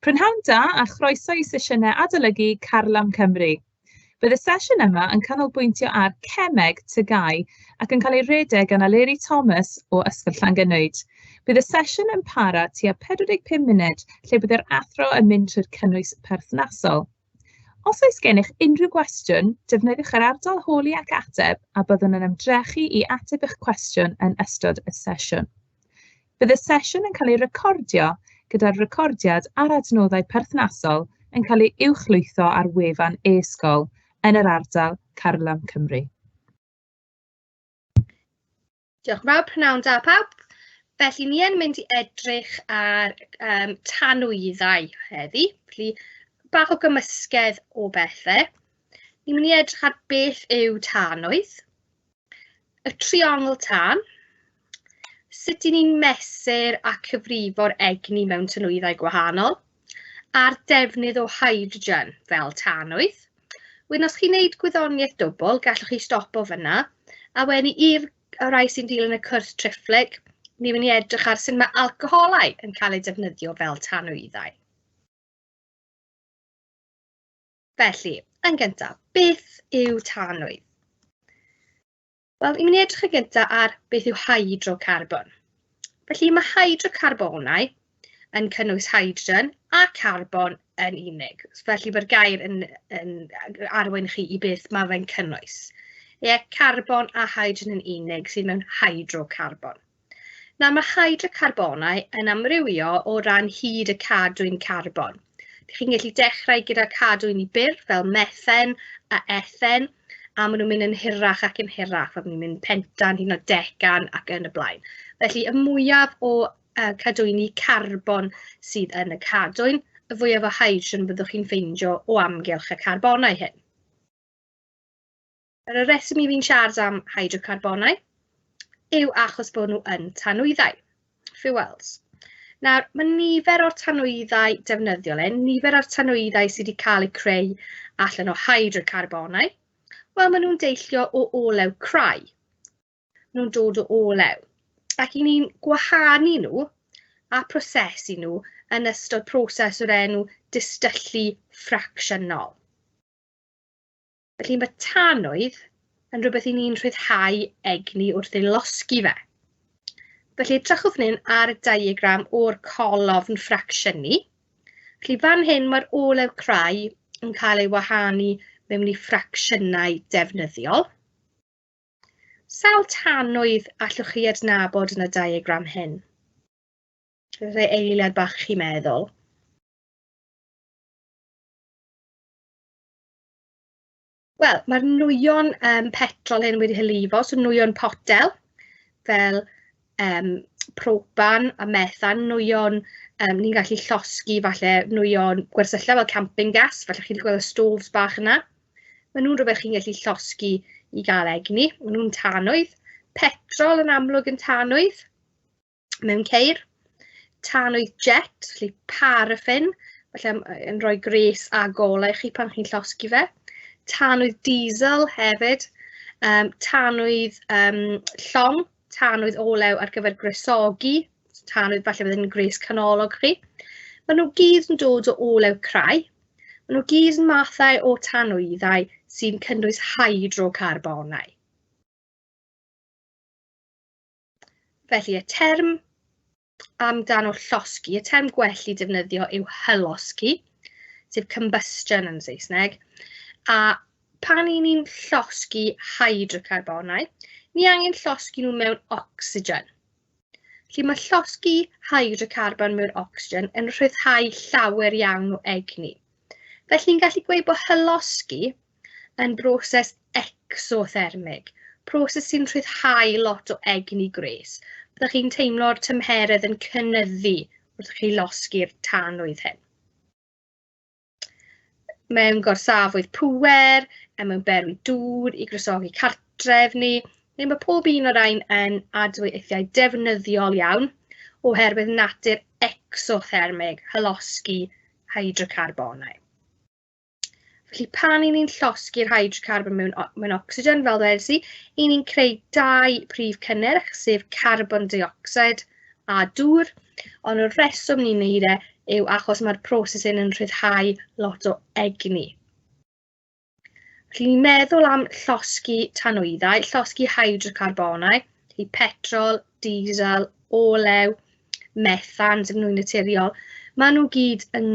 Prynhawn da a chroeso i sesiynau adolygu Carlam Cymru. Bydd y sesiwn yma yn canolbwyntio ar cemeg TGAU ac yn cael ei redeg gan Eleri Thomas o Ysgol Llangynwyd. Bydd y sesiwn yn para tua 45 munud lle bydd yr athro yn mynd trwy'r cynnwys perthnasol. Os oes gennych unrhyw gwestiwn, defnyddiwch yr ardal holi ac ateb a byddwn yn ymdrechu i ateb eich cwestiwn yn ystod y sesiwn. Bydd y sesiwn yn cael ei recordio gyda'r recordiad a'r adnoddau perthnasol yn cael ei uwchlwytho ar wefan e-sgol yn yr ardal Carlam Cymru. Diolch yn fawr, prynawn da pawb. Felly ni yn mynd i edrych ar um, tanwyddau heddi, felly bach o gymysgedd o bethau. Ni'n mynd i edrych ar beth yw tanwydd, y triongl tân, sut i ni'n mesur a cyfrifo'r egni mewn tanwyddau gwahanol, a'r defnydd o hydrogen fel tanwydd. Wedyn, os chi'n neud gwyddoniaeth dwbl, gallwch chi stopo fyna, a wedyn i'r rhai sy'n dilyn y cwrs triphlyg, ni'n mynd i edrych ar sut mae alcoholau yn cael eu defnyddio fel tanwyddau. Felly, yn gyntaf, beth yw tanwydd? Wel, ni'n mynd i edrych yn gyntaf ar beth yw hydrocarbon. Felly, mae hydrocarbonau yn cynnwys hydrogen a carbon yn unig. Felly, mae'r gair yn, yn arwain chi i beth mae fe'n cynnwys. Ie, carbon a hydrogen yn unig sydd mewn hydrocarbon. Nawr, mae hydrocarbonau yn amrywio o ran hyd y cadwyn carbon. Chi'n gallu dechrau gyda cadwyn i byr fel methen a ethen, a maen nhw'n mynd yn hirach ac yn hirach, fel ni'n mynd pentan, hyd yn oed decan ac yn y blaen. Felly, y mwyaf o uh, cadwyni carbon sydd yn y cadwyn, y fwyaf o hydrogen byddwch chi'n ffeindio o amgylch y carbonau hyn. Yr rheswm i fi'n siarad am hydrocarbonau yw achos bod nhw yn tanwyddau, fuels. Nawr, mae nifer o'r tanwyddau defnyddiol hyn, nifer o'r tanwyddau sydd wedi cael eu creu allan o hydrocarbonau, wel, maen nhw'n deillio o olew crai. Maen nhw'n dod o olew. Ac i ni'n gwahanu nhw a prosesu nhw yn ystod proses o'r enw distyllu ffracsiynol. Felly mae tanwydd yn rhywbeth i ni'n rhyddhau egni wrth ei losgi fe. Felly edrychwch fan hyn ar y diagram o'r colofn ffracsiynnu. Felly fan hyn mae'r olew crai yn cael ei wahanu mewn i ffracsiynau defnyddiol. Sawl tanwydd allwch chi adnabod yn y diagram hyn? Rhoi eiliad bach chi meddwl. Wel, mae'r nwyon um, petrol hyn wedi hylifo, so nwyon potel, fel um, propan a methan, nwyon um, ni'n gallu llosgi falle nwyon gwersylla fel camping gas, falle chi wedi gweld y stoves bach yna. Maen nhw'n rhywbeth chi'n gallu llosgi i gael egni, maen nhw'n tanwydd. Petrol yn amlwg yn tanwydd. mewn ceir, tanwydd jet, felly paraffin, felly yn rhoi gres a golau i chi pan chi'n llosgi fe, tanwydd diesel hefyd, um, tanwydd um, llong, tanwydd olew ar gyfer gwresogi, tanwydd falle bydd yn gres canolog chi. Maen nhw gyd yn dod o olew crai. Maen nhw gyd yn mathau o tanwyddau sy'n cynnwys hydrocarbonau. Felly, y term amdano llosgi, y term gwell i defnyddio yw hylosgi, sef combustion yn Saesneg. A pan i ni'n llosgi hydrocarbonau, ni angen llosgi nhw mewn ocsigen. Felly mae llosgi hydrocarbon mewn ocsigen yn rhyddhau llawer iawn o egni. Felly ni'n gallu gweud bod hylosgi yn broses exothermig, proses sy'n rhyddhau lot o egni gwres. Byddwch chi'n teimlo'r tymheredd yn cynyddu wrth chi losgi'r tanwydd hyn. Mewn gorsafoedd pŵer, er mewn berwi dŵr i gwresogi cartref ni, neu mae pob un o'r rhain yn adweithiau defnyddiol iawn oherwydd natur exothermig, hylosgi hydrocarbonau. Felly pan 'y ni'n llosgi'r hydrocarbon mewn, mewn ocsigen, fel dwedes i, 'y ni'n creu dau prif cynnyrch, sef carbon deuocsid a dŵr. Ond y rheswm ni'n neud e yw achos mae'r proses hyn yn rhyddhau lot o egni. Felly ni'n meddwl am llosgi tanwyddau, llosgi hydrocarbonau, felly petrol, diesel, olew, methan, sef nwy naturiol. Maen nhw gyd yn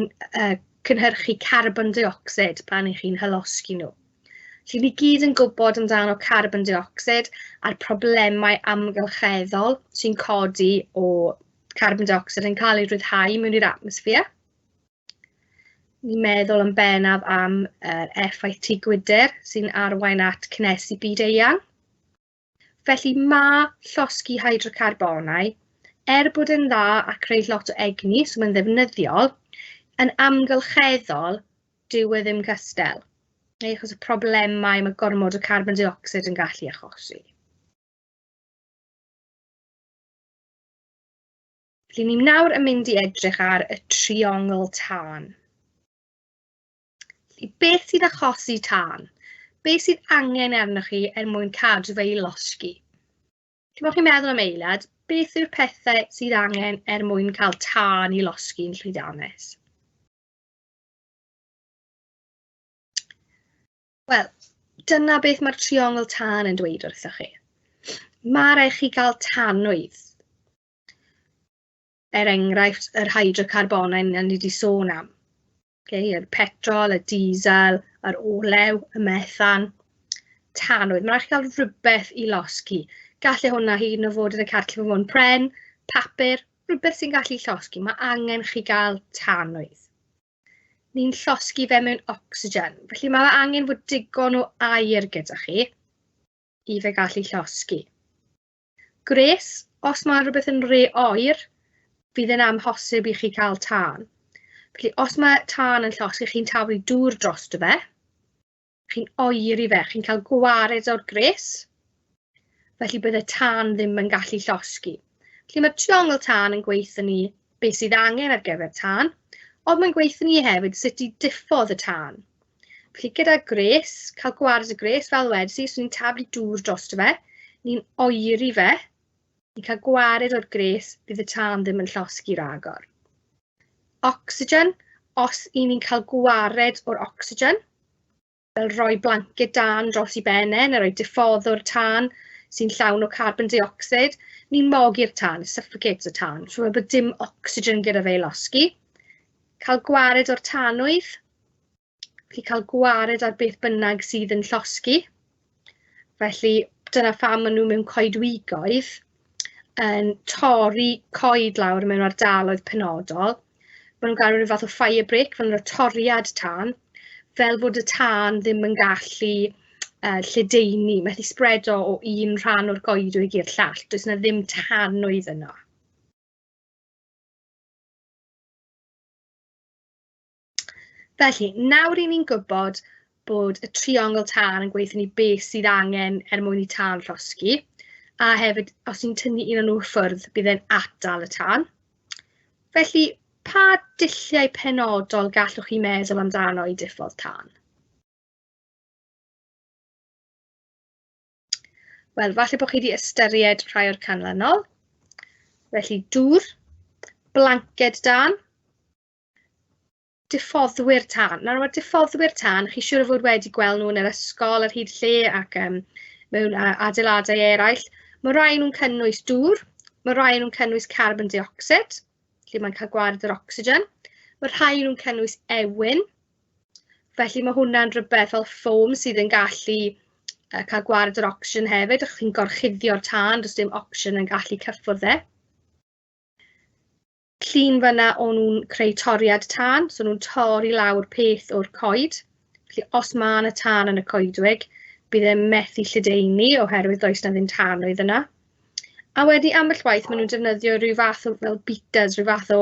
cynhyrchu carbon deuocsid pan 'y chi'n hylosgi nhw. Felly ni gyd yn gwybod amdano carbon deuocsid a'r problemau amgylcheddol sy'n codi o carbon deuocsid yn cael ei ryddhau mewn i'r atmosffer. Ni'n meddwl yn bennaf am yr effaith tŷ gwydr sy'n arwain at cynhesu byd eang. Felly mae llosgi hydrocarbonau, er bod yn dda a creu lot o egni, so mae'n ddefnyddiol, yn amgylcheddol, dyw e ddim cystal. Neu achos y problemau mae gormod o carbon dioxide yn gallu achosi. Felly ni nawr yn mynd i edrych ar y triongl tân. Felly beth sydd achosi tân? Beth sydd angen arnoch chi er mwyn cadw fe i losgi? Felly bod chi'n meddwl am eiliad, beth yw'r pethau sydd angen er mwyn cael tân i losgi'n llwyddiannus? Wel, dyna beth mae'r triongl tân yn dweud wrthoch chi. Mae rhaid chi gael tanwydd. Er enghraifft, yr hydrocarbonau na ni wedi sôn am. Okay, yr petrol, y diesel, yr olew, y methan, tanwydd. Mae'n rhaid chi gael rhywbeth i losgi. Gallai hwnna hyd yn oed fod yn y cartref yn fod yn pren, papur, rhywbeth sy'n gallu llosgi. Mae angen chi gael tanwydd. Ni'n llosgi fe mewn ocsigen. Felly mae angen fod digon o aer gyda chi i fe gallu llosgi. Gwres, os mae rhywbeth yn rhy oer, fydd e'n amhosib i chi cael tân. Felly, os mae tân yn llosgi, chi'n taflu dŵr drosto fe, chi'n oeri fe, chi'n cael gwared o'r gwres, felly bydd y tân ddim yn gallu llosgi. Felly mae'r triongl tân yn gweithio ni beth sydd angen ar gyfer tân, ond mae'n gweithio ni hefyd sut i diffodd y tân. Felly gyda gwres, cael gwared y gwres, fel wedes i, so ni'n taflu dŵr drosto fe, ni'n oeri fe, ni'n cael gwared o'r gwres, bydd y tân ddim yn llosgi ragor. Ocsigen, os i ni'n cael gwared o'r ocsigen, fel rhoi blanced dân dros i ben e, neu rhoi diffoddwr tân sy'n llawn o carbon dioxide, ni'n mogi'r tân, suffocates y tân, so bod dim ocsigen gyda fe i losgi. Cael gwared o'r tanwydd, Felly cael gwared ar beth bynnag sydd yn llosgi. Felly dyna pham maen nhw mewn coedwigoedd yn torri coed lawr mewn ardaloedd penodol. Maen nhw'n gael rhyw fath o fire break, fel nhw'n toriad tân, fel bod y tân ddim yn gallu lledaenu, methu spredo o un rhan o'r goedwig i'r llall. Does yna ddim tanwydd yno. Felly, nawr 'y ni'n gwybod bod y triongl tân yn gweithio ni beth sydd angen er mwyn i tân llosgi, a hefyd os ni'n tynnu un o'n nhw ffwrdd, bydd e'n atal y tân. Felly, pa dulliau penodol gallwch chi meddwl amdano i diffodd tân? Wel, falle bod chi wedi ystyried rhai o'r canlynol. Felly, dŵr, blanced dân, diffoddwyr tân. Nawr, mae diffoddwyr tân, chi siŵr o fod wedi gweld nhw yn yr ysgol ar hyd lle ac mewn adeiladau eraill. Mae rhai nhw'n cynnwys dŵr, mae rhai nhw'n cynnwys carbon dioxide, lle mae'n cael gwared yr ocsigen. Mae rhai nhw'n cynnwys ewyn, felly mae hwnna'n rhywbeth fel foam sydd yn gallu cael gwared yr ocsigen hefyd, achos chi'n gorchuddio'r tân, does dim ocsigen yn gallu cyffwrdd e. Llun fan'na o'n nhw'n creu toriad tân, so nhw'n torri lawr peth o'r coed. Felly os mae 'na tân yn y coedwig, bydd e'n methu lledaenu oherwydd does 'na ddim tanwydd yna. A wedi ambell waith maen nhw'n defnyddio rhyw fath o fel beaters, rhyw fath o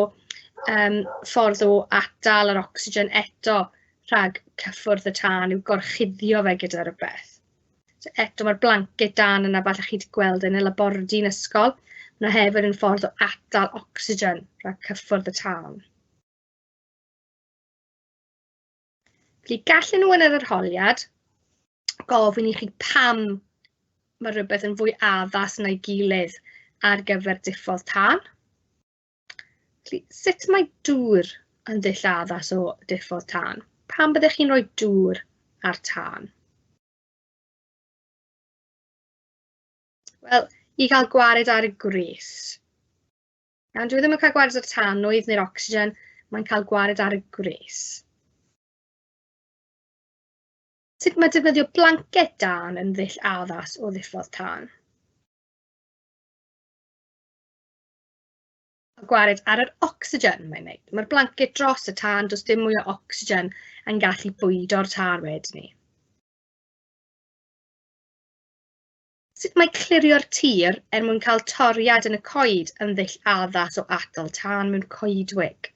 ffordd o atal yr ocsigen eto rhag cyffwrdd y tân, i'w gorchuddio fe gyda rhywbeth. So eto mae'r blanced dan yna, falle chi wedi gweld yn y labordy yn ysgol. Mae yna hefyd yn ffordd o atal ocsigen rhag cyffwrdd y tân. Felly gallen nhw yn yr arholiad gofyn i chi pam mae rhywbeth yn fwy addas na'i gilydd ar gyfer diffodd tân. Felly, sut mae dŵr yn ddull addas o diffodd tân? Pam byddech chi'n rhoi dŵr ar tân? Wel, i gael gwared ar y gwres. Iawn, dyw e ddim yn cael gwared ar tanwydd neu'r ocsigen, mae'n cael gwared ar y gwres. Sut mae defnyddio blanced dân yn ddull addas o ddiffodd tân? Gwared ar yr ocsigen mae'n wneud. Mae'r blanced dros y tân, does dim mwy o ocsigen yn gallu bwydo'r tân wedyn ni. Sut mae clirio'r tir er mwyn cael toriad yn y coed yn ddull addas o atal tân mewn coedwig?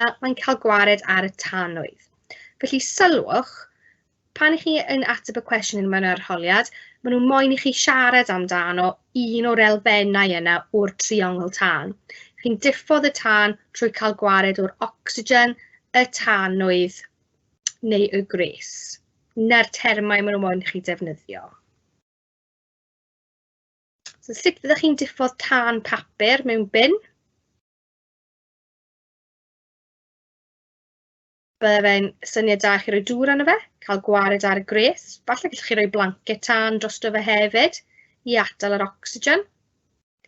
Wel, mae'n cael gwared ar y tanwydd. Felly sylwch, pan i chi yn ateb y cwestiwn mewn arholiad, maen nhw moyn i chi siarad amdano un o'r elfennau yna o'r triongl tân. Chi'n diffodd y tân trwy cael gwared o'r ocsigen, y tanwydd neu y gwres. 'Na'r termau maen nhw moyn i chi defnyddio. So sut fyddech chi'n diffodd tân papur mewn bin? Bydde fe'n syniad da i chi roi dŵr arno fe, cael gwared ar y gwres. Falle gallwch chi roi blanced tân drosto fe hefyd i atal yr ocsigen.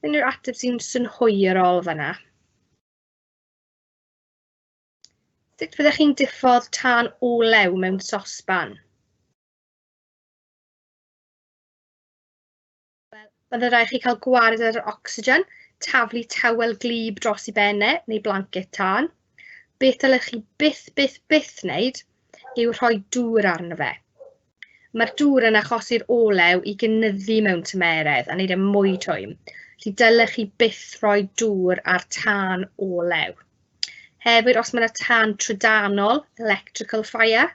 Unrhyw ateb sy'n synhwyrol fan'na. Sut fyddech chi'n diffodd tân olew mewn sosban? Wel, bydde rhaid chi cael gwared ar yr ocsigen, taflu tawel gwlyb dros i ben e, neu blanced tân. Beth dylech chi byth, byth, byth wneud yw rhoi dŵr arno fe. Mae'r dŵr yn achosi'r olew i gynyddu mewn tymeredd a wneud e mwy twym. Felly dylech chi byth rhoi dŵr ar tân olew. Hefyd, os mae yna tân trydanol, electrical fire,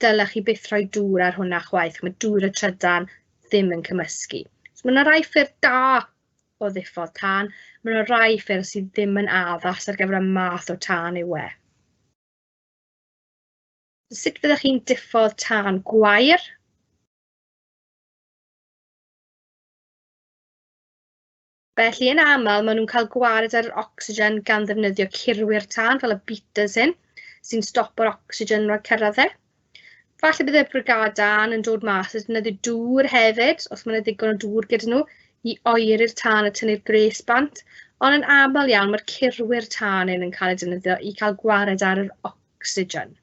dylech chi byth rhoi dŵr ar hwnna chwaith. Mae dŵr y trydan ddim yn cymysgu. So mae yna rai ffyrdd da o ddiffodd tân, mae yna rai ffyrdd sydd ddim yn addas ar gyfer y math o tân yw e. Sut fyddech chi'n diffodd tân gwair? Felly, yn aml, maen nhw'n cael gwared ar yr ocsigen gan ddefnyddio curwyr tân, fel y beaters hyn, sy'n stopo'r ocsigen rhag cyrraedd e. Falle bydd y brigâd dân yn dod mas a defnyddio dŵr hefyd, os mae yna ddigon o dŵr gyda nhw, i oeri'r tân a tynnu'r gwres bant. Ond yn aml iawn, mae'r curwyr tân hyn yn cael eu defnyddio i cael gwared ar yr ocsigen.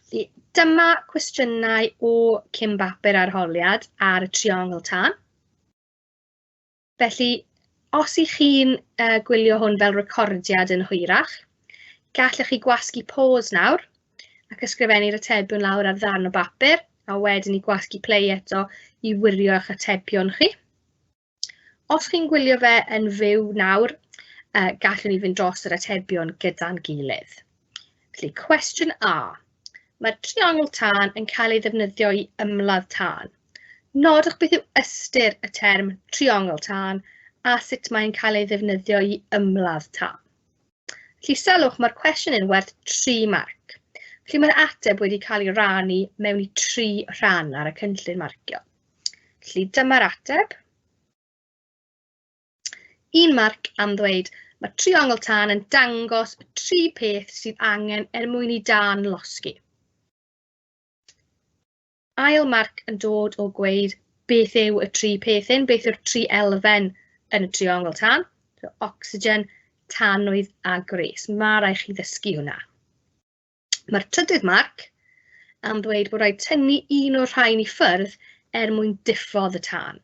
Felly, dyma cwestiynau o cyn bapur arholiad ar y triongl tân. Felly, os 'y chi'n gwylio hwn fel recordiad yn hwyrach, gallech chi gwasgu pause nawr ac ysgrifennu'r atebion lawr ar ddarn o bapur, a wedyn i gwasgu play eto i wirio eich atebion chi. Os chi'n gwylio fe yn fyw nawr, gallwn ni fynd dros yr atebion gyda'n gilydd. Felly, cwestiwn A. Mae'r triongl tân yn cael ei ddefnyddio i ymladd tân. Nodwch beth yw ystyr y term triongl tân a sut mae'n cael ei ddefnyddio i ymladd tân. Felly, sylwch, mae'r cwestiwn yn werth 3 marc. Felly, mae'r ateb wedi cael ei rannu mewn i 3 rhan ar y cynllun marcio. Felly dyma'r ateb. Un marc am ddweud, mae triongl tân yn dangos y tri peth sydd angen er mwyn i dân losgi. Ail marc yn dod o gweud beth yw y tri peth hyn, beth yw'r tri elfen yn y triongl tân. So, ocsigen, tanwydd a gwres. Mae rhaid chi ddysgu hwnna. Mae'r trydydd marc am ddweud bod rhaid tynnu un o'r rhain i ffwrdd er mwyn diffodd y tân.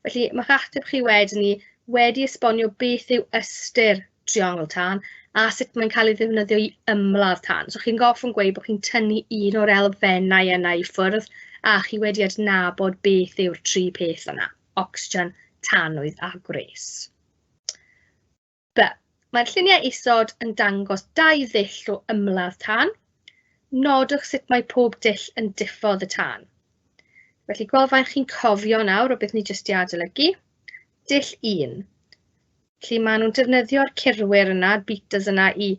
Felly, mae'ch ateb chi wedyn ni wedi esbonio beth yw ystyr triongl tân a sut mae'n cael ei ddefnyddio i ymladd tân. So chi'n goffod gweud bod chi'n tynnu un o'r elfennau yna i ffwrdd a chi wedi adnabod beth yw'r tri peth yna, ocsigen, tanwydd a gwres. B. Mae'r lluniau isod yn dangos dau ddull o ymladd tân. Nodwch sut mae pob dull yn diffodd y tân. Felly, gweld faint chi'n cofio nawr o beth ni jyst 'di adolygu. Dull 1. Felly, maen nhw'n defnyddio'r curwyr yna, beaters yna, i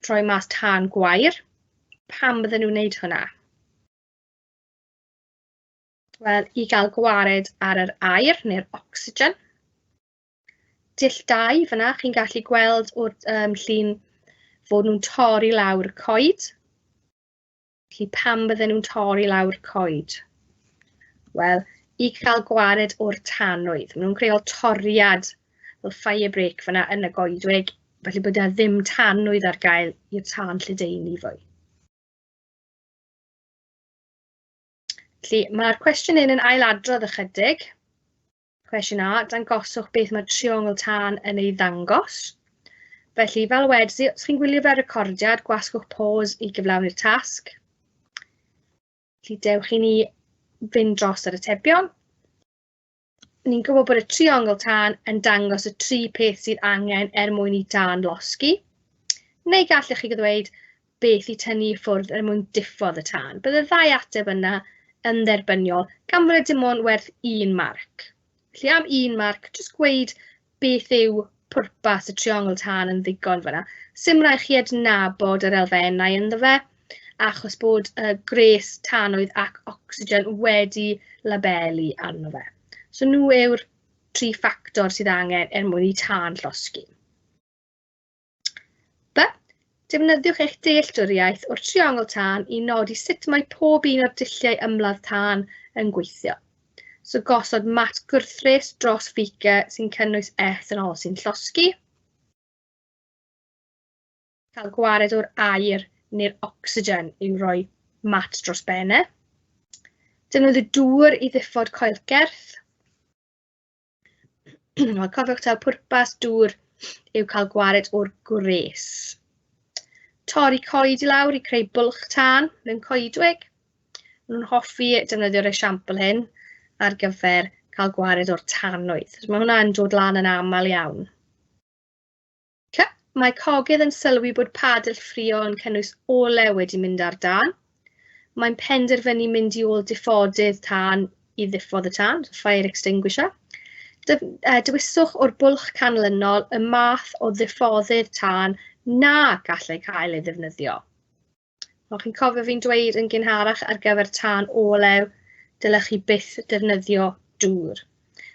rhoi mas tân gwair. Pam bydden nhw'n wneud hwnna? Wel, i gael gwared ar yr aer neu'r ocsigen. Dull 2 fyna, chi'n gallu gweld o'r llun fod nhw'n torri lawr coed. Felly pam bydden nhw'n torri lawr coed? Wel, i cael gwared o'r tanwydd. Maen nhw'n creu toriad fel firebreak fyna yn y goedwig, felly bod yna ddim tanwydd ar gael i'r tân lledaenu fwy. Felly, mae'r cwestiwn hyn yn ailadrodd ychydig. Cwestiwn A, dangoswch beth mae'r triongl tân yn ei ddangos. Felly, fel wedys i, os chi'n gwylio fe recordiad, gwasgwch pause i gyflawni'r tasg. Felly, dewch i ni fynd dros yr atebion. Ni'n gwybod bod y triongl tân yn dangos y tri peth sydd angen er mwyn i dân losgi. Neu gallech chi ddweud beth i tynnu i ffwrdd er mwyn diffodd y tân. Bydd y ddau ateb yna yn dderbyniol, gan fod e dim ond werth un marc. Felly am un marc, jyst gweud beth yw pwrpas y triongl tân yn ddigon fyna. Sim rhaid chi adnabod yr elfennau ynddo fe, achos bod y gwres, tanwydd ac ocsigen wedi labelu arno fe. So nhw yw'r tri ffactor sydd angen er mwyn i tân llosgi. B. Defnyddiwch eich dealltwriaeth o'r triongl tân i nodi sut mae pob un o'r dulliau ymladd tân yn gweithio. So gosod mat gwrthres dros fica sy'n cynnwys ethanol sy'n llosgi. Cael gwared o'r aer neu'r ocsigen i'w roi mat dros benne. Defnyddio dŵr i ddiffod coelcerth. Wel, cofiwch taw pwrpas dŵr yw cael gwared o'r gwres. Torri coed i lawr i creu bwlch tân mewn coedwig. Maen nhw'n hoffi defnyddio'r esiampl hyn ar gyfer cael gwared o'r tanwydd. Mae hwnna'n dod lan yn aml iawn. Mae cogydd yn sylwi bod padell ffrio yn cynnwys olew wedi mynd ar dân. Mae'n penderfynu mynd i ôl diffodydd tân i ddiffodd y tân, so fire extinguisher. Dewiswch o'r bwlch canlynol y math o ddiffoddydd tân na gallai cael ei ddefnyddio. Wel, chi'n cofio fi'n dweud yn gynharach ar gyfer tân olew, dylech chi byth defnyddio dŵr.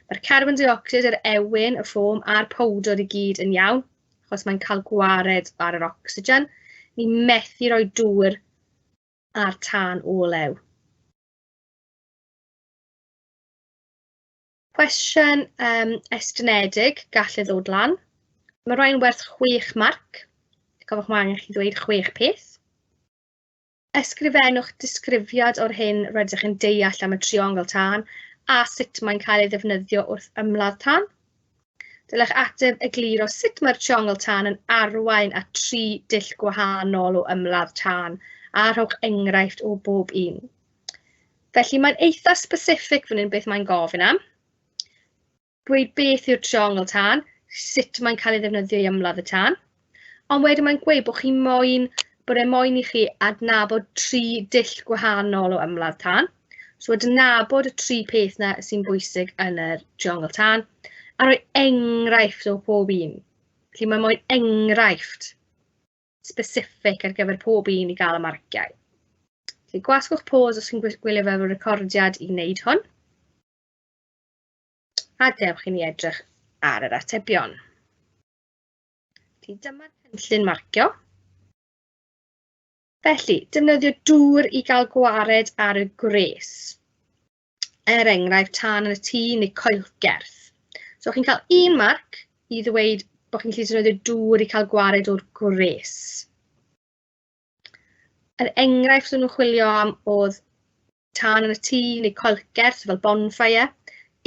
Mae'r carbon dioxid, yr ewyn, y ffôm a'r powdr i gyd yn iawn, achos mae'n cael gwared ar yr ocsigen. Ni methu rhoi dŵr ar tân olew. Cwestiwn estynedig, gall e ddod lan. Mae rhain werth 6 marc. Cofiwch, mae angen chi ddweud 6 peth. Ysgrifennwch disgrifiad o'r hyn rydych yn deall am y triongl tân a sut mae'n cael ei ddefnyddio wrth ymladd tân. Dylech ateb egluro sut mae'r triongl tân yn arwain at 3 dull gwahanol o ymladd tân a rhowch enghraifft o bob un. Felly mae'n eitha specific fan hyn beth mae'n gofyn am. Dweud beth yw'r triongl tân, sut mae'n cael ei ddefnyddio i ymladd y tân. Ond wedyn mae'n gweud bod chi moyn, bod e moyn i chi adnabod 3 dull gwahanol o ymladd tân. So adnabod y 3 peth na sy'n bwysig yn yr triongl tân, a rhoi enghraifft o pob un. Felly mae moyn enghraifft specific ar gyfer pob un i gael y marciau. Felly gwasgwch pause os chi'n gwylio fe efo recordiad i wneud hwn. A dewch i ni edrych ar yr atebion. Felly dyma'r cynllun marcio. Felly, defnyddio dŵr i gael gwared ar y gwres. Er enghraifft, tân yn y tŷ neu coelcerth. So chi'n cael un marc i ddweud bod chi'n gallu defnyddio dŵr i cael gwared o'r gwres. Yr enghraifft o'n nhw'n chwilio am oedd tân yn y tŷ neu coelcerth fel bonfire.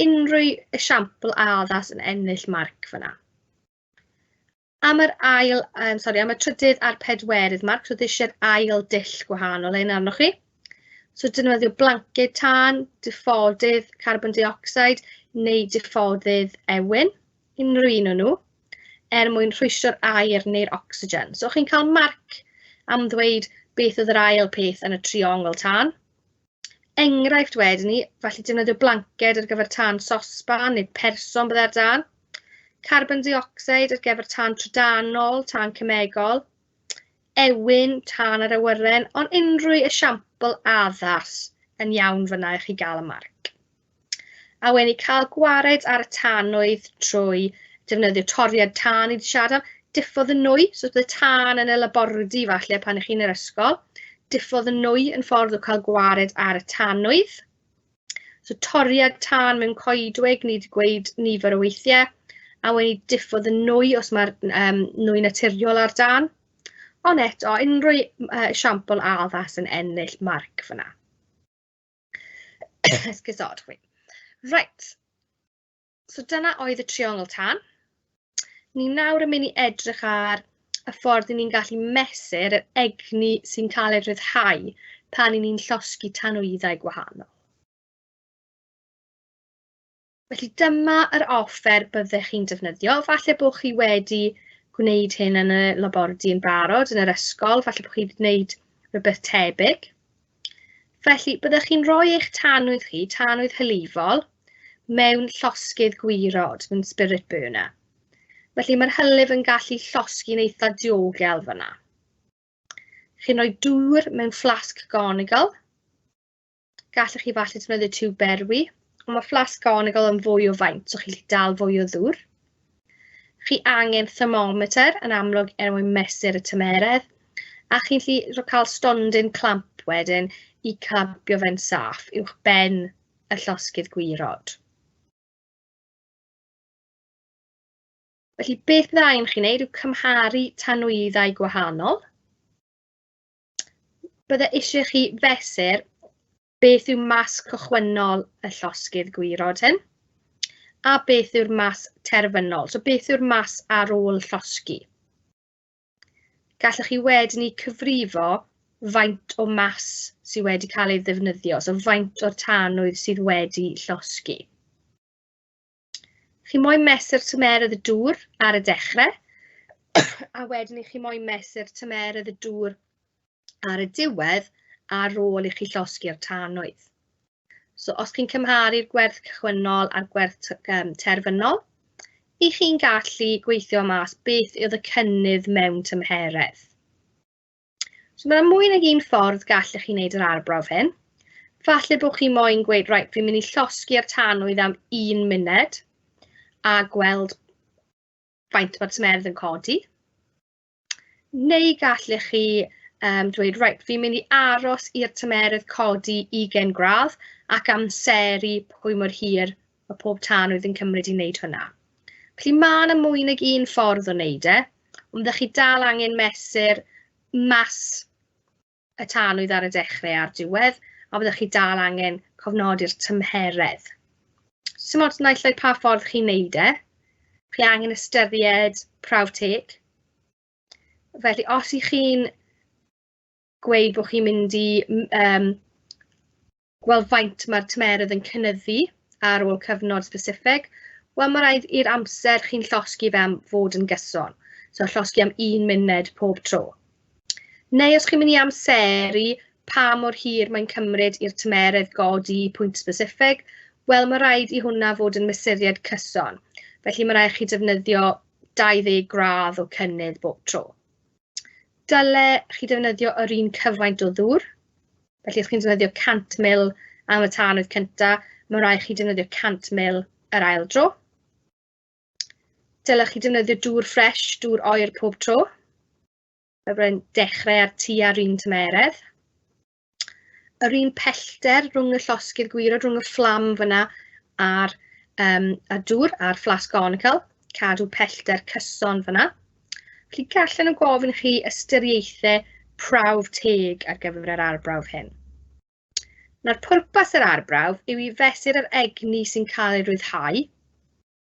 Unrhyw esiampl addas yn ennill marc fyna. Am yr ail, sori, am y trydydd a'r pedwerydd marc, so eisiau'r ail dull gwahanol un arnoch chi. So defnyddio blanced tân, diffodydd carbon dioxide neu diffodydd ewyn, unrhyw un o nhw, er mwyn rhwystro'r aer neu'r ocsigen. So chi'n cael marc am ddweud beth oedd yr ail peth yn y triongl tân. Enghraifft wedyn ni, felly defnyddio blanced ar gyfer tân sosban neu person byddai'r dân, carbon dioxide ar gyfer tân trydanol, tân cemegol, ewyn, tân ar awyren, ond unrhyw esiampl addas yn iawn fyna i chi gael y marc. A wedyn ni cael gwared ar y tanwydd trwy defnyddio toriad tân i siarad am, diffodd y nwy, so bydd y tân yn y labordy falle pan ych chi'n yr ysgol, diffodd y nwy yn ffordd o cael gwared ar y tanwydd. So toriad tân mewn coedwig, ni wedi gweud nifer o weithiau, a wedyn ni diffodd y nwy os mae'r nwy naturiol ar dân. Ond eto, unrhyw esiampl addas yn ennill marc fyna. Esgusodwch fi. Reit, so dyna oedd y triongl tân. Ni nawr yn mynd i edrych ar y ffordd i ni'n gallu mesur yr egni sy'n cael ei rhyddhau pan i ni'n llosgi tanwyddau gwahanol. Felly dyma yr offer byddech chi'n defnyddio. Falle bod chi wedi gwneud hyn yn y labordy yn barod, yn yr ysgol, falle bod chi wedi gwneud rhywbeth tebyg. Felly, byddech chi'n rhoi eich tanwydd chi, tanwydd hylifol, mewn llosgydd gwirod, mewn spirit burner. Felly, mae'r hylif yn gallu llosgi'n eitha diogel fyna. Chi'n rhoi dŵr mewn fflasg gonigol. Gallech chi falle defnyddio tiwb berwi, ond mae fflasg gonigol yn fwy o faint, so chi'n gallu dal fwy o ddŵr. Chi angen thermometer yn amlwg er mwyn mesur y tymeredd, a chi'n gallu cael stondin clamp wedyn i clampio fe'n saff uwch ben y llosgydd gwirod. Felly beth bydd angen chi wneud yw cymharu tanwyddau gwahanol. Bydde eisiau chi fesur beth yw mas cychwynnol y llosgydd gwirod hyn, a beth yw'r mas terfynol. So beth yw'r mas ar ôl llosgi? Gallwch chi wedyn ni cyfrifo faint o mas sydd wedi cael ei ddefnyddio, so faint o'r tanwydd sydd wedi llosgi. Chi moyn mesur tymeredd y dŵr ar y dechrau, a wedyn i chi moyn mesur tymeredd y dŵr ar y diwedd ar ôl i chi llosgi'r tanwydd. So os chi'n cymharu'r gwerth cychwynnol a'r gwerth terfynol, i chi'n gallu gweithio mas beth oedd y cynnydd mewn tymheredd. So mae yna mwy nag un ffordd gallech chi wneud yr arbrawf hyn. Falle bod chi moyn gweud, reit, fi'n mynd i llosgi'r tanwydd am 1 munud a gweld faint mae'r tymheredd yn codi. Neu gallech chi dweud, reit, fi'n mynd i aros i'r tymeredd codi 20 gradd ac amseru pwy mor hir mae pob tanwydd yn cymryd i wneud hwnna. Felly mae yna mwy nag un ffordd o wneud e, ond ydych chi dal angen mesur mas y tanwydd ar y dechrau a'r diwedd, a byddwch chi dal angen cofnodi'r tymheredd. Sim ots naill ai pa ffordd chi'n neud e, chi angen ystyried prawf teg. Felly, os ych chi'n gweud bod chi'n mynd i gweld faint mae'r tymeredd yn cynyddu ar ôl cyfnod specific, wel, mae rhaid i'r amser chi'n llosgi fe am fod yn gyson. So, llosgi am 1 munud pob tro. Neu os chi'n mynd i amseru pa mor hir mae'n cymryd i'r tymeredd godi pwynt specific, wel, mae rhaid i hwnna fod yn mesuriad cyson. Felly, mae rhaid chi defnyddio 20 gradd o cynnydd bob tro. Dyle chi defnyddio yr un cyfaint o ddŵr. Felly, os chi'n defnyddio 100 ml am y tanwydd cynta, mae rhaid chi defnyddio 100 ml yr ail dro. Dylech chi defnyddio dŵr ffres, dŵr oer pob tro. Fe byddai'n dechrau ar tua'r un tymeredd. Yr un pellter rhwng y llosgydd gwirod, rhwng y fflam fyna a'r dŵr, a'r fflasg conical, cadw pellter cyson fyna. Felly gallen nhw gofyn chi ystyriaethau prawf teg ar gyfer yr arbrawf hyn. Nawr, pwrpas yr arbrawf yw i fesur yr egni sy'n cael ei ryddhau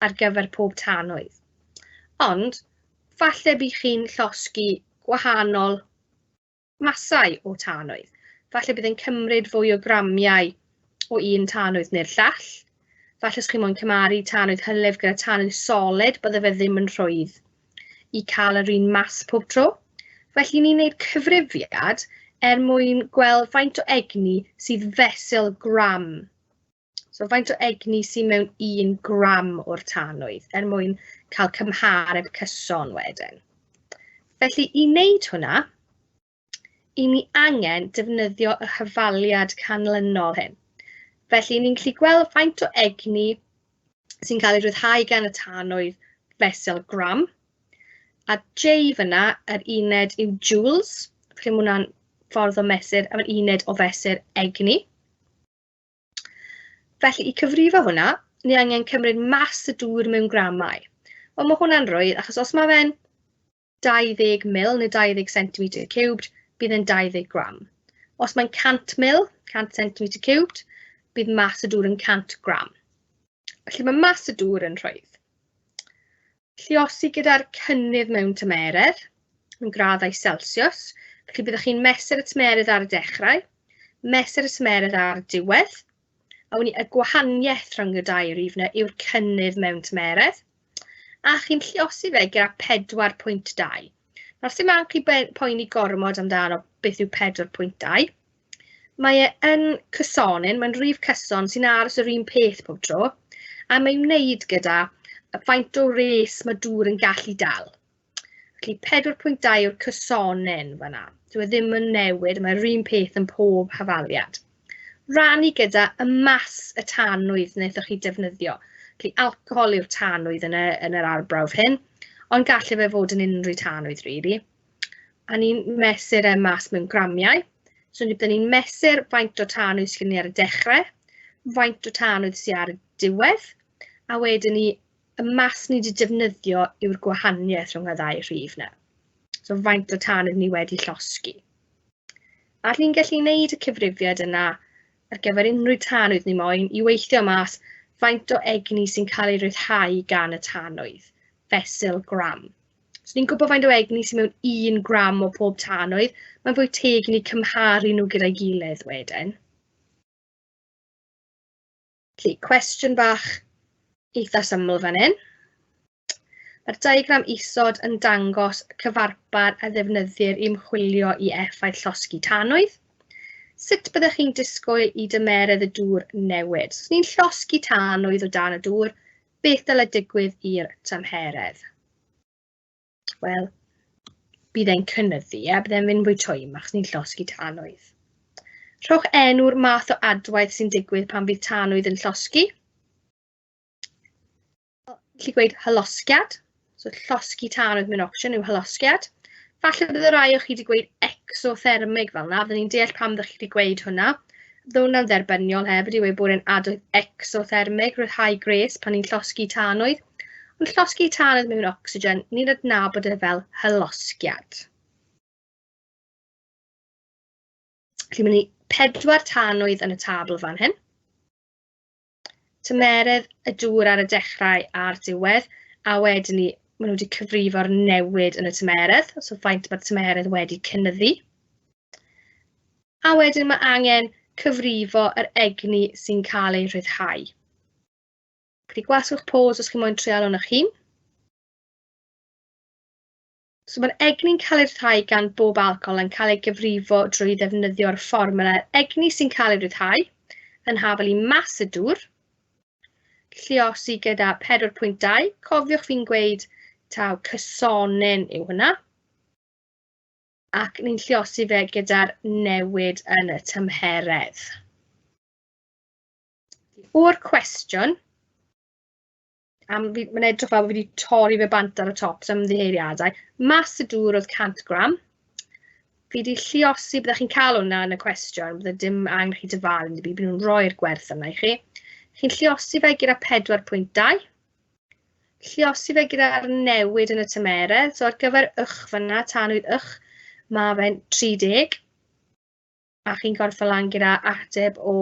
ar gyfer pob tanwydd. Ond, falle bydd chi'n llosgi gwahanol masau o tanwydd. Falle bydd e'n cymryd fwy o gramiau o un tanwydd neu'r llall. Falle os chi moyn cymharu tanwydd hylif gyda tanwydd solid, bydde fe ddim yn rhwydd i cael yr un mas pob tro. Felly ni'n gwneud cyfrifiad er mwyn gweld faint o egni sydd fesul gram. So faint o egni sydd mewn 1 gram o'r tanwydd er mwyn cael cymhareb cyson wedyn. Felly i wneud hwnna, i ni angen defnyddio y hyfaliad canlynol hyn. Felly, ni'n gallu gweld faint o egni sy'n cael ei rhyddhau gan y tanwydd fesul gram. A J fyna, yr uned yw joules, felly mae hwnna'n ffordd o mesur, yr uned o fesur egni. Felly, i cyfrifo hwnna, ni angen cymryd mas y dŵr mewn gramau. Wel, mae hwnna'n rwydd, achos os mae fe'n 20 mil neu 20 centimetr cubed, bydd e'n 20 gram. Os mae'n 100 mil, 100 centimetr cubed, bydd mas y dŵr yn 100 gram. Felly mae mas y dŵr yn rhwydd. Lluosi gyda'r cynnydd mewn tymeredd, yn graddau Celsius. Felly byddwch chi'n mesur y tymeredd ar y dechrau, mesur y tymeredd ar y diwedd, a wni y gwahaniaeth rhwng y dau rif yna yw'r cynnydd mewn tymeredd, a chi'n lluosi fe gyda 4.2. Nawr, sy'n angen chi poeni gormod amdano beth yw 4.2. Mae e yn cysonyn, mae'n rif cyson sy'n aros yr un peth pob tro, a mae'n wneud gyda faint o res mae dŵr yn gallu dal. Felly 4.2 yw'r cysonyn fan'na. Dyw e ddim yn newid, mae'r un peth yn pob hafaliad. Rannu gyda y mas y tanwydd wnaethoch chi defnyddio. Felly alcohol yw'r tanwydd yn, y, yn yr arbrawf hyn, ond gallai fe fod yn unrhyw tanwydd, really. A ni'n mesur e mas mewn gramiau. So ni byddwn ni'n mesur faint o tanwydd sydd gen ni ar y dechrau, faint o tanwydd sydd ar y diwedd, a wedyn ni y mas ni wedi defnyddio yw'r gwahaniaeth rhwng y ddau rhif 'na. So faint o tanwydd ni wedi llosgi. A ni'n gallu gwneud y cyfrifiad yna ar gyfer unrhyw tanwydd ni moyn i weithio mas faint o egni sy'n cael ei ryddhau gan y tanwydd, fesul gram. So ni'n gwybod faint o egni sy'n mewn 1 gram o pob tanwydd, mae'n fwy teg i ni cymharu nhw gyda'i gilydd wedyn. Felly, cwestiwn bach eitha syml fan hyn. Mae'r diagram isod yn dangos cyfarpar a ddefnyddir i ymchwilio i effaith llosgi tanwydd. Sut byddech chi'n disgwyl i dymeredd y dŵr newid? So, os ni'n llosgi tanwydd o dan y dŵr, beth dylai digwydd i'r tymheredd? Wel, bydd e'n cynyddu, a bydd e'n mynd fwy twym achos ni'n llosgi tanwydd. Rhowch enw'r math o adwaith sy'n digwydd pan fydd tanwydd yn llosgi. Gallu gweud hylosgiad. So llosgi tanwydd mewn ocsiwn yw hylosgiad. Falle bydd y rai o chi wedi gweud exothermig fel yna. Byddwn ni'n deall pam ddech chi wedi gweud hwnna. Bydd hwnna'n dderbyniol hefyd i weud bod e'n adwaith exothermig, rhyddhau gres pan ni'n llosgi tanwydd. Ond llosgi tanwydd mewn ocsigen, ni'n adnabod e fel hylosgiad. Felly, mae ni pedwar tanwydd yn y tabl fan hyn. Tymeredd y dŵr ar y dechrau a'r diwedd, a wedyn ni, maen nhw wedi cyfrifo'r newid yn y tymeredd, so faint mae'r tymeredd wedi cynyddu. A wedyn mae angen cyfrifo yr egni sy'n cael ei rhyddhau. Felly gwasgwch pause os chi moyn treial hwn eich hun. So mae'r egni'n cael ei ryddhau gan bob alcohol yn cael ei gyfrifo drwy ddefnyddio'r fformwla egni sy'n cael ei ryddhau yn hafal i mas y dŵr, lluosi gyda 4.2, cofiwch fi'n gweud taw cysonyn yw hwnna, ac ni'n lluosi fe gyda'r newid yn y tymheredd. O'r cwestiwn, am fi, mae'n edrych fel bod fi wedi torri fe bant ar y top, so ymddiheuriadau. Mas y dŵr oedd 100 gram. Fi wedi lluosi, byddech chi'n cael hwnna yn y cwestiwn, bydde dim angen chi dyfalu yn byd, bydden nhw'n rhoi'r gwerth yna i chi. Chi'n lluosi fe gyda 4.2. Lluosi fe gyda'r newid yn y tymeredd, so ar gyfer ych fyna, tanwydd ych, mae fe'n 30. A chi'n gorffen lan gyda ateb o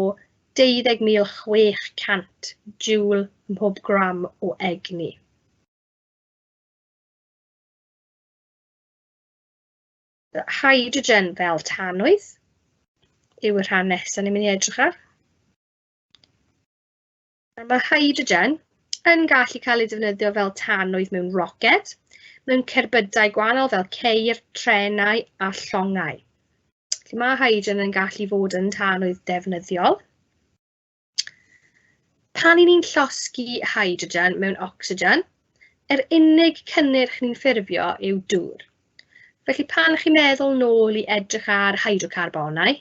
12,600 joule ym mhob gram o egni. Hydrogen fel tanwydd yw y rhan nesaf ni'n mynd i edrych ar. Mae hydrogen yn gallu cael ei defnyddio fel tanwydd mewn roced, mewn cerbydau gwahanol fel ceir, trenau a llongau. Felly mae hydrogen yn gallu fod yn tanwydd defnyddiol. Pan 'y ni'n llosgi hydrogen mewn ocsigen, yr unig cynnyrch ni'n ffurfio yw dŵr. Felly pan chi'n meddwl nôl i edrych ar hydrocarbonau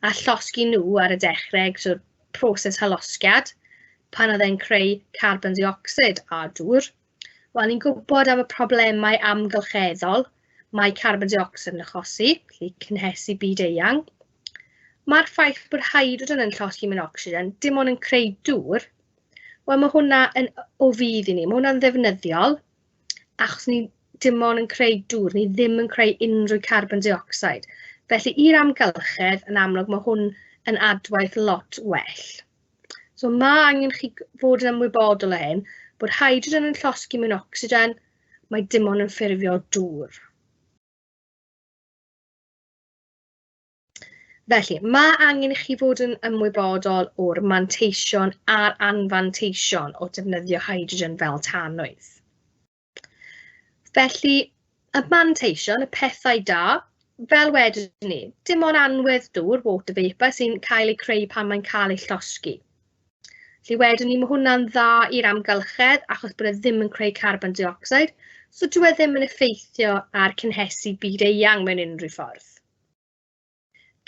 a llosgi nhw ar y dechrau, so proses hylosgiad, pan oedd e'n creu carbon dioxid a dŵr. Wel, ni'n gwybod am y problemau amgylcheddol mae carbon dioxid yn achosi, felly cynhesu byd eang. Mae'r ffaith bod hydrogen yn llosgi mewn ocsigen dim ond yn creu dŵr, wel, mae hwnna yn o fudd i ni. Mae hwnna'n ddefnyddiol, achos ni dim ond yn creu dŵr, ni ddim yn creu unrhyw carbon dioxide. Felly, i'r amgylchedd, yn amlwg, mae hwn yn adwaith lot well. So mae angen chi fod yn ymwybodol o hyn, bod hydrogen yn llosgi mewn ocsigen, mae dim ond yn ffurfio dŵr. Felly, mae angen i chi fod yn ymwybodol o'r manteision a'r anfanteision o defnyddio hydrogen fel tanwydd. Felly, y manteision, y pethau da, fel wedyn ni, dim ond anwedd dŵr, water vapour, sy'n cael ei creu pan mae'n cael ei llosgi. Felly wedyn ni, mae hwnna'n dda i'r amgylchedd achos bod e ddim yn creu carbon dioxide, so dyw e ddim yn effeithio ar cynhesu byd eang mewn unrhyw ffordd.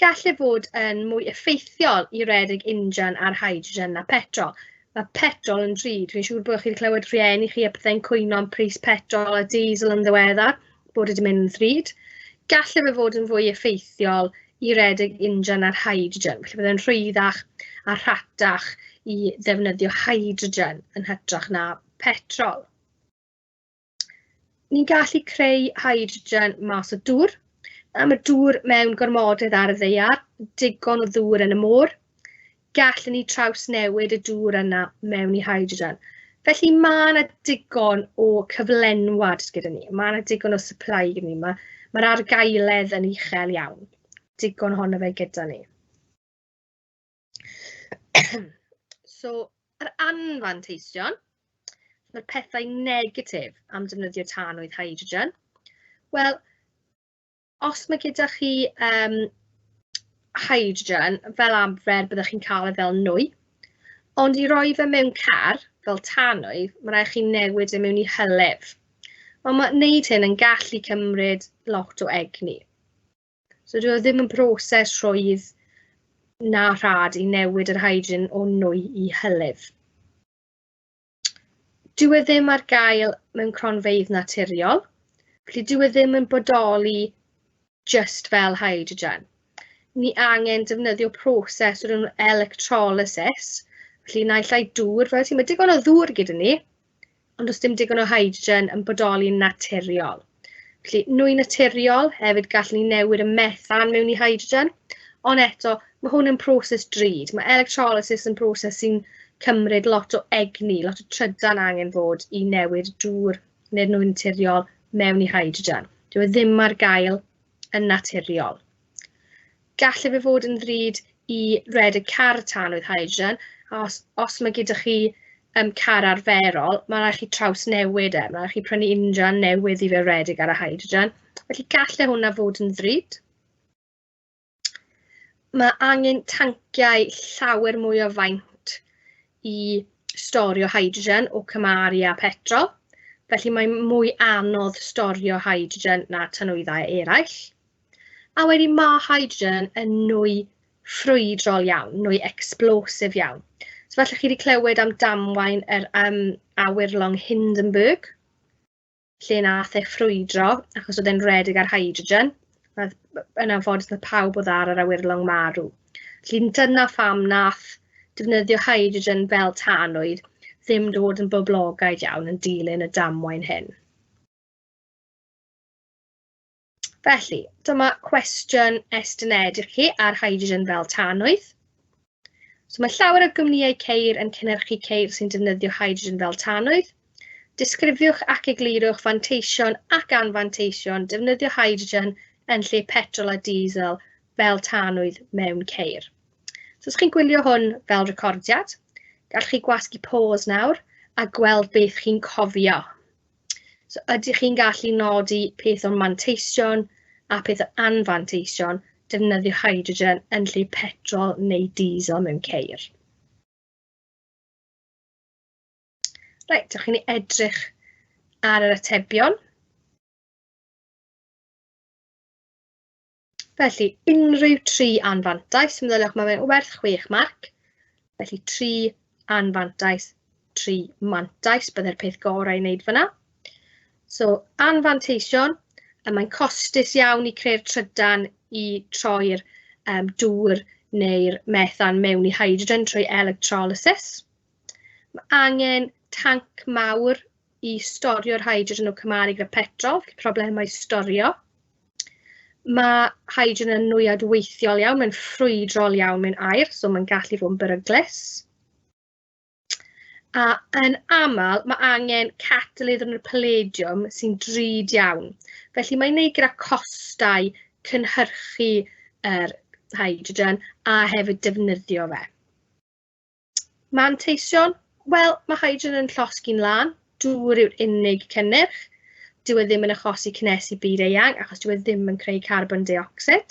Gall e fod yn mwy effeithiol i redeg injan ar hydrogen na petrol. Mae petrol yn drud. Fi'n siŵr bod chi wedi clywed rhieni chi a pethau'n cwyno am pris petrol a diesel yn ddiweddar, bod e wedi mynd yn ddrud. Gall e fod yn fwy effeithiol i redeg injan ar hydrogen. Felly byddai'n rhwyddach a rhatach i ddefnyddio hydrogen yn hytrach na petrol. Ni'n gallu creu hydrogen mas o dŵr. A mae dŵr mewn gormodedd ar y ddaear, digon o ddŵr yn y môr. Gallwn ni trawsnewid y dŵr yna mewn i hydrogen. Felly mae yna digon o cyflenwad gyda ni. Mae yna digon o supply gyda ni. Mae'r argaeledd yn uchel iawn. Digon ohono fe gyda ni. So, yr anfanteision, mae'r pethau negatif am defnyddio tanwydd hydrogen. Wel, os mae gyda chi hydrogen, fel arfer byddwch chi'n cael e fel nwy, ond i roi fe mewn car, fel tanwydd, mae rhaid chi newid e mewn i hylif. Ond mae wneud hyn yn gallu cymryd lot o egni. So dyw e ddim yn broses rhwydd na rhad i newid yr hydrogen o nwy i hylif. Dyw e ddim ar gael mewn cronfeydd naturiol, felly dyw e ddim yn bodoli just fel hydrogen. Ni angen defnyddio proses o'r enw electrolysis, felly naill ai dŵr, fel ti, mae digon o ddŵr gyda ni, ond does dim digon o hydrogen yn bodoli'n naturiol. Felly, nwy naturiol, hefyd gallwn ni newid y methan mewn i hydrogen, ond eto, mae hwn yn proses drud. Mae electrolysis yn proses sy'n cymryd lot o egni, lot o trydan angen fod i newid dŵr neu'r nwy naturiol mewn i hydrogen. Dyw e ddim ar gael yn naturiol. Gallai fe fod yn ddrud i redeg car tanwydd hydrogen, a os mae gyda chi car arferol, mae rhaid chi trawsnewid e, mae rhaid chi prynu injan newydd i fe redeg ar y hydrogen. Felly gallai hwnna fod yn ddrud. Mae angen tanciau llawer mwy o faint i storio hydrogen o cymharu â petrol. Felly mae mwy anodd storio hydrogen na tanwyddau eraill. A wedyn mae hydrogen yn nwy ffrwydrol iawn, nwy explosive iawn. So falle chi wedi clywed am damwain yr awyrlong Hindenburg, lle nath e ffrwydro achos oedd e'n redeg ar hydrogen. Nath, yn anffodus, nath pawb oedd ar yr awyrlong marw. Felly dyna pham nath defnyddio hydrogen fel tanwydd ddim dod yn boblogaidd iawn yn dilyn y damwain hyn. Felly, dyma cwestiwn estynedig chi ar hydrogen fel tanwydd. So mae llawer o gwmnïau ceir yn cynhyrchu ceir sy'n defnyddio hydrogen fel tanwydd. Disgrifiwch ac eglurwch fanteision ac anfanteision defnyddio hydrogen yn lle petrol a diesel fel tanwydd mewn ceir. So os chi'n gwylio hwn fel recordiad, gallwch chi gwasgu pause nawr a gweld beth chi'n cofio. So ydych chi'n gallu nodi peth o'r manteision a peth o'r anfanteision defnyddio hydrogen yn lle petrol neu diesel mewn ceir? Reit, dewch i ni edrych ar yr atebion. Felly, unrhyw 3 anfantais, meddyliwch, mae fe'n werth 6 marc. Felly 3 anfantais, 3 mantais byddai'r peth gorau i wneud fan'na. So anfanteision, mae'n costus iawn i creu'r trydan i troi'r dŵr neu'r methan mewn i hydrogen trwy electrolysis. Mae angen tanc mawr i storio'r hydrogen o cymharu gyda petrol, felly problemau storio. Mae hydrogen yn nwy adweithiol iawn, mae'n ffrwydrol iawn mewn aer, so mae'n gallu fod yn beryglus. A yn aml, mae angen catalydd yn y palladium sy'n drud iawn. Felly mae'n neud gyda costau cynhyrchu yr hydrogen a hefyd defnyddio fe. Manteision? Wel, mae hydrogen yn llosgi'n lân. Dŵr yw'r unig cynnyrch. Dyw e ddim yn achosi cynhesu byd eang, achos dyw e ddim yn creu carbon deuocsid.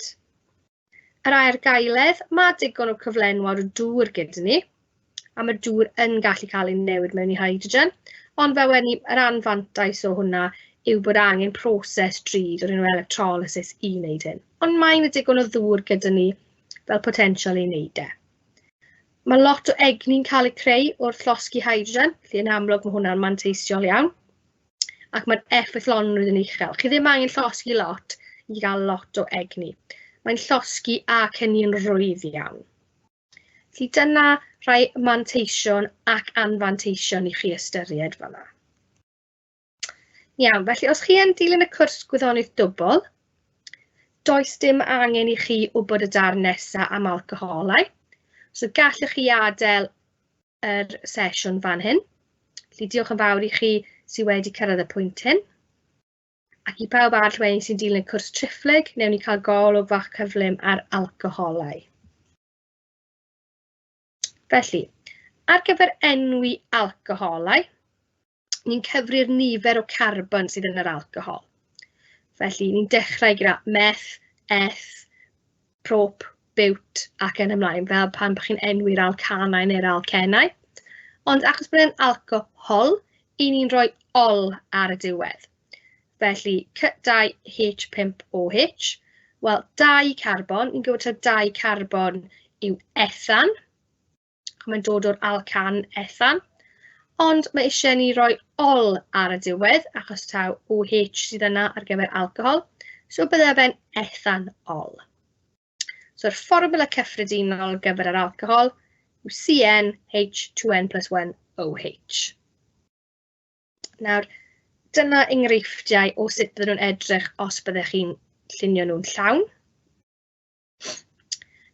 Yr aergaeledd, mae digon o cyflenwad o dŵr gyda ni, a mae'r dŵr yn gallu cael ei newid mewn i hydrogen, ond fel wedi, yr anfantais o hwnna yw bod angen proses drud o'r enw electrolysis i wneud hyn. Ond mae yna digon o ddŵr gyda ni fel potensial i wneud e. Mae lot o egni'n cael ei creu wrth llosgi hydrogen, felly yn amlwg mae hwnna'n manteisiol iawn. Ac mae'r effeithlonrwydd yn uchel. Chi ddim angen llosgi lot i gael lot o egni. Mae'n llosgi ac hynny'n rwydd iawn. Felly dyna rhai manteision ac anfanteision i chi ystyried fan'na. Iawn, felly os chi yn dilyn y cwrs gwyddoniaeth dwbl, does dim angen i chi wybod y darn nesaf am alcoholau. So gallwch chi adael yr sesiwn fan hyn. Felly diolch yn fawr i chi sydd wedi cyrraedd y pwynt hyn. Ac i pawb arall wedyn sy'n dilyn y cwrs triphlyg, wnewn ni cael golwg fach cyflym ar alcoholau. Felly, ar gyfer enwi alcoholau, ni'n cyfri'r nifer o carbon sydd yn yr alcohol. Felly, ni'n dechrau gyda meth, eth, prop, biwt ac yn ymlaen, fel pan bych chi'n enwi'r alcanau neu'r alcenau. Ond achos bod e'n alcohol, i ni'n rhoi ol ar y diwedd. Felly, C2H5OH, wel, 2 carbon, ni'n gwybod taw 2 carbon yw ethan, mae'n dod o'r alcan ethan, ond mae eisiau ni roi ol ar y diwedd, achos taw OH sydd yna ar gyfer alcohol, so bydde fe'n ethanol. So'r fformula cyffredinol ar gyfer yr alcohol yw CnH2n plus 1 OH. Nawr, dyna enghreifftiau o sut bydden nhw'n edrych os byddech chi'n llunio nhw'n llawn.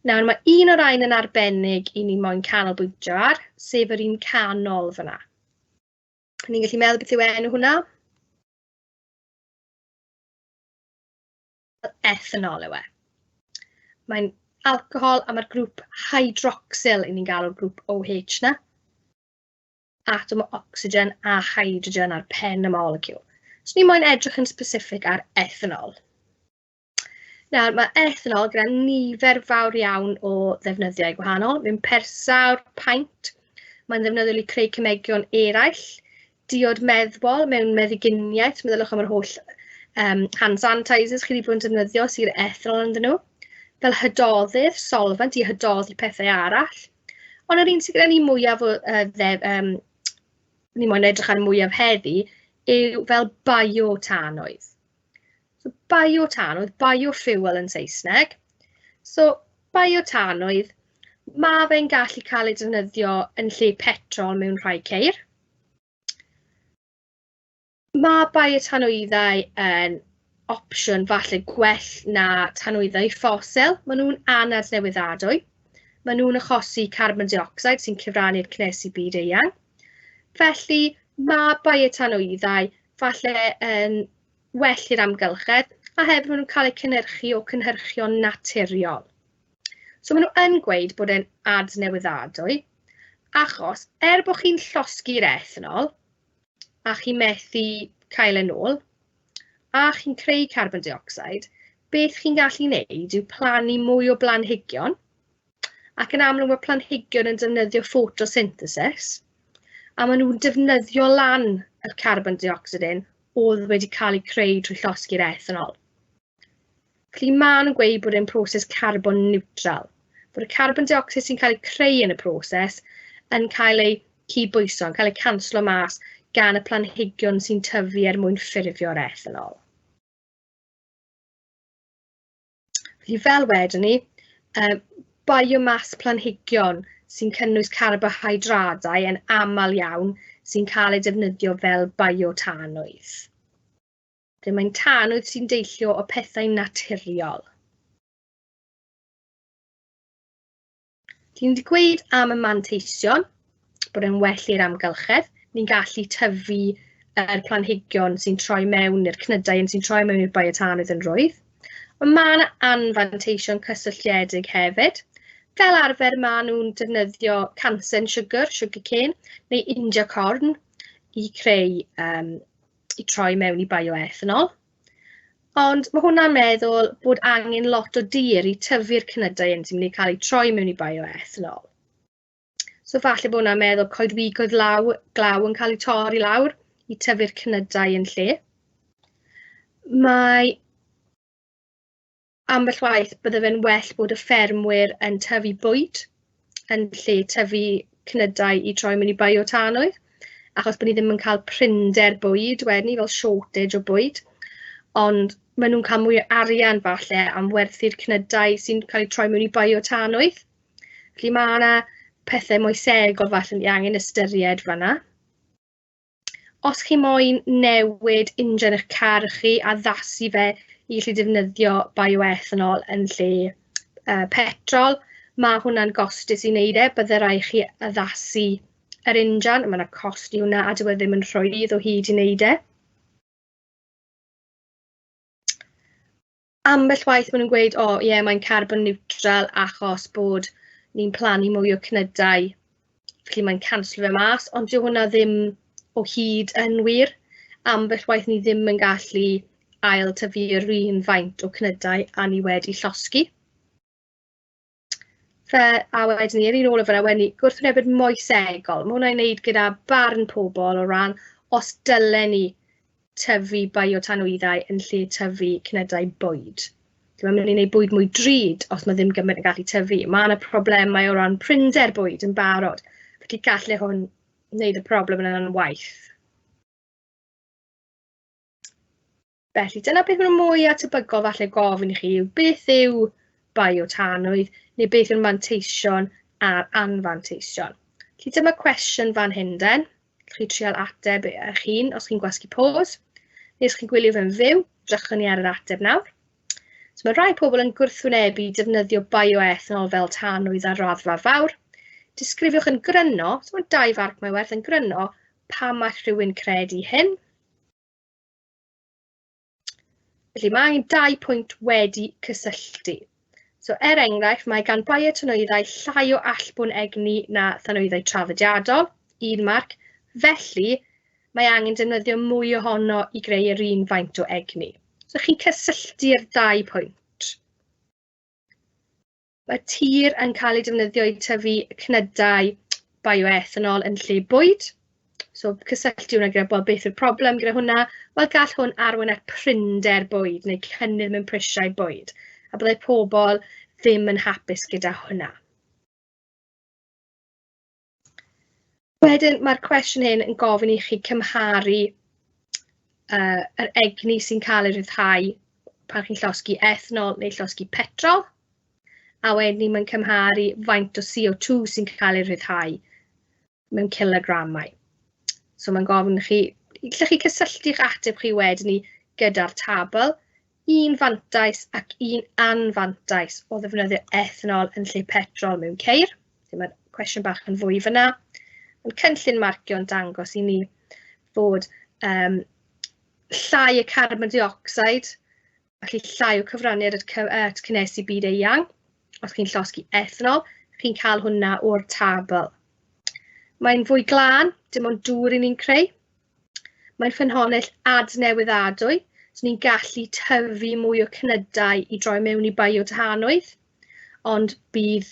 Nawr, mae un o'r rhain yn arbennig i ni moyn canolbwyntio ar, sef yr un canol fyna. Ni'n gallu meddwl beth yw enw hwnna? Ethanol yw e. Mae'n alcohol a mae'r grŵp hydroxyl, i ni'n galw'r grŵp OH na. Atom o ocsigen a hydrogen ar pen y moleciwl. So ni moyn edrych yn specific ar ethanol. Nawr, mae ethanol gyda nifer fawr iawn o ddefnyddiau gwahanol. Mae'n persawr, paent, mae'n ddefnyddiol i creu cemegion eraill, diod meddwol mewn meddyginiaeth, meddyliwch am yr holl hand sanitizers chi wedi bod yn defnyddio sydd ethanol ynddyn nhw, fel hydoddydd, solvent i hydoddi pethau arall. Ond yr un sydd gyda ni mwyaf o, ni moyn edrych ar mwyaf heddi yw fel biotanwydd. So biotanwydd, biofuel yn Saesneg. So biotanwydd, mae fe'n gallu cael ei defnyddio yn lle petrol mewn rhai ceir. Mae biotanwyddau yn opsiwn falle gwell na tanwyddau ffosil. Maen nhw'n anadnewyddadwy. Maen nhw'n achosi carbon dioxide sy'n cyfrannu'r cynhesu byd eang. Felly mae biotanwyddau falle yn well i'r amgylchedd, a hefyd maen nhw'n cael eu cynhyrchu o cynhyrchion naturiol. So maen nhw yn gweud bod e'n adnewyddadwy, achos er bod chi'n llosgi'r ethanol a chi'n methu cael e nôl, a chi'n creu carbon dioxide, beth chi'n gallu wneud yw plannu mwy o blanhigion, ac yn amlwg mae planhigion yn defnyddio photosynthesis, a maen nhw'n defnyddio lan y carbon dioxide hyn oedd wedi cael eu creu trwy llosgi'r ethanol. Felly maen nhw'n gweud bod e'n proses carbon neutral, Bod y carbon dioxide sy'n cael ei creu yn y proses yn cael ei cydbwyso, yn cael ei canslo mas gan y planhigion sy'n tyfu er mwyn ffurfio'r ethanol. Felly fel wedon ni, biomass planhigion sy'n cynnwys carbohydradau yn aml iawn sy'n cael ei defnyddio fel biotanwydd. Felly mae'n tanwydd sy'n deillio o pethau naturiol. Ni'n wedi gweud am y manteision, bod e'n well i'r amgylchedd. Ni'n gallu tyfu yr planhigion sy'n troi mewn i'r cnydau sy'n troi mewn i'r biotanwydd yn rwydd. Ond mae yna anfanteision cysylltiedig hefyd. Fel arfer, maen nhw'n defnyddio cansen siwgr, sugar cane, neu India corn i creu, i troi mewn i bioethanol. Ond mae hwnna'n meddwl bod angen lot o dir i tyfu'r cnydau hyn sy'n mynd i cael eu troi mewn i bioethanol. So falle bod hwnna'n meddwl coedwigoedd glaw yn cael eu torri lawr i tyfu'r cnydau yn lle. Mae ambell waith bydde fe'n well bod y ffermwyr yn tyfu bwyd yn lle tyfu cnydau i troi mewn i biotanwydd, achos bod ni ddim yn cael prinder bwyd wedyn ni, fel shortage o bwyd, ond maen nhw'n cael mwy o arian falle am werthu'r cnydau sy'n cael eu troi mewn i biotanwydd. Felly mae yna pethau moesegol falle ni angen ystyried fan'na. Os chi moyn newid injan eich car chi, addasu fe i gallu defnyddio bioethanol yn lle petrol, mae hwnna'n gostus i wneud e. Bydde rhaid chi addasu yr injan, mae yna cost i hwnna a dyw e ddim yn rhwydd o hyd i wneud e. Ambell waith maen nhw'n gweud, o ie, mae'n carbon neutral achos bod ni'n plannu mwy o cnydau, felly mae'n canslo fe mas, ond dyw hwnna ddim o hyd yn wir. Ambell waith ni ddim yn gallu ail tyfu yr un faint o cnydau a ni wedi llosgi. Fe, a wedyn ni, yr un olaf yna, wedyn ni, gwrthwynebiad moesegol. Mae hwnna'n ei wneud gyda barn pobl o ran os dylen ni tyfu biotanwyddau yn lle tyfu cnydau bwyd. Mae'n mynd i wneud bwyd mwy drud os mae ddim gymaint yn gallu tyfu. Mae yna problemau o ran prinder bwyd yn barod, felly gallai hwn wneud y broblem yna'n waith. Felly dyna beth maen nhw mwy atebygol falle gofyn i chi yw beth yw biotanwydd neu beth yw'r manteision a'r anfanteision. Felly dyma cwestiwn fan hyn den. Chi trial ateb eich hun os chi'n gwasgu pause, neu os chi'n gwylio fe'n fyw, drychwn ni ar yr ateb nawr. So mae rhai pobl yn gwrthwynebu defnyddio bioethanol fel tanwydd ar raddfa fawr. Disgrifiwch yn gryno, so mae'n 2 farc mae werth yn gryno, pam mae rhywun credu hyn. Felly mae angen 2 pwynt wedi cysylltu. So er enghraifft, mae gan biotanwyddau llai o allbwn egni na thanwyddau traddodiadol, 1 marc, felly mae angen defnyddio mwy ohono i greu yr un faint o egni. So chi'n cysylltu'r 2 pwynt. Mae tir yn cael ei defnyddio i tyfu cnydau bioethanol yn lle bwyd. So cysylltu hwnna gyda, wel, beth yw'r problem gyda hwnna? Wel, gall hwn arwain at prinder bwyd neu cynnydd mewn prisiau bwyd, a byddai pobl ddim yn hapus gyda hwnna. Wedyn mae'r cwestiwn hyn yn gofyn i chi cymharu yr egni sy'n cael ei ryddhau pan chi'n llosgi ethanol neu llosgi petrol, a wedyn mae'n cymharu faint o CO2 sy'n cael ei ryddhau mewn cilogramau. So mae'n gofyn i chi, allwch chi cysylltu'ch ateb chi wedyn ni gyda'r tabl, un fantais ac un anfantais o ddefnyddio ethanol yn lle petrol mewn ceir. Mae'r cwestiwn bach yn fwy fyna. Mae'n cynllun marcio'n dangos i ni fod llai o carbon dioxide, felly llai o cyfraniad at cynhesu byd eang. Os chi'n llosgi ethanol, chi'n cael hwnna o'r tabl. Mae'n fwy glân, dim ond dŵr i ni'n creu. Mae'n ffynhonnell adnewyddadwy, so ni'n gallu tyfu mwy o cnydau i droi mewn i biotanwydd, ond bydd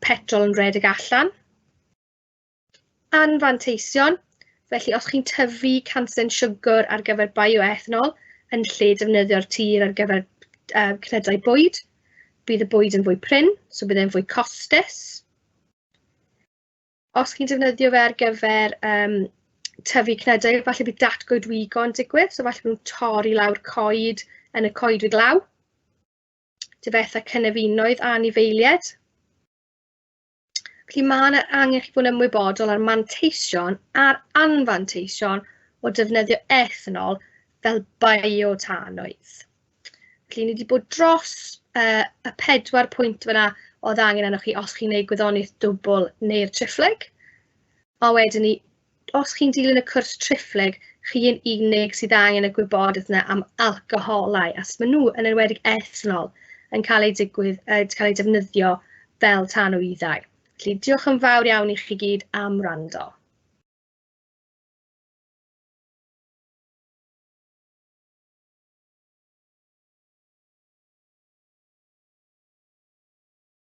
petrol yn rhedeg allan. Anfanteision, felly os chi'n tyfu cansen siwgr ar gyfer bioethanol yn lle defnyddio'r tir ar gyfer cnydau bwyd, Bydd y bwyd yn fwy prin, so bydd e'n fwy costus. Os chi'n defnyddio fe ar gyfer tyfu cnydau, falle bydd datgoedwigo'n digwydd, so falle bod nhw'n torri lawr coed yn y coedwig law, difetha cynefinoedd a anifeiliaid. Felly mae yna angen chi fod yn ymwybodol ar manteision a'r anfanteision o defnyddio ethanol fel biotanwydd. Felly ni wedi bod dros y 4 pwynt fyna oedd angen arnoch chi os chi'n gwneud gwyddoniaeth dwbl neu'r triphlyg. A wedyn ni, os chi'n dilyn y cwrs triphlyg, chi yn unig sydd angen y gwybodaeth yna am alcoholau, a sut maen nhw, yn enwedig ethanol, yn cael eu digwydd, cael eu defnyddio fel tanwyddau. Felly diolch yn fawr iawn i chi gyd am wrando.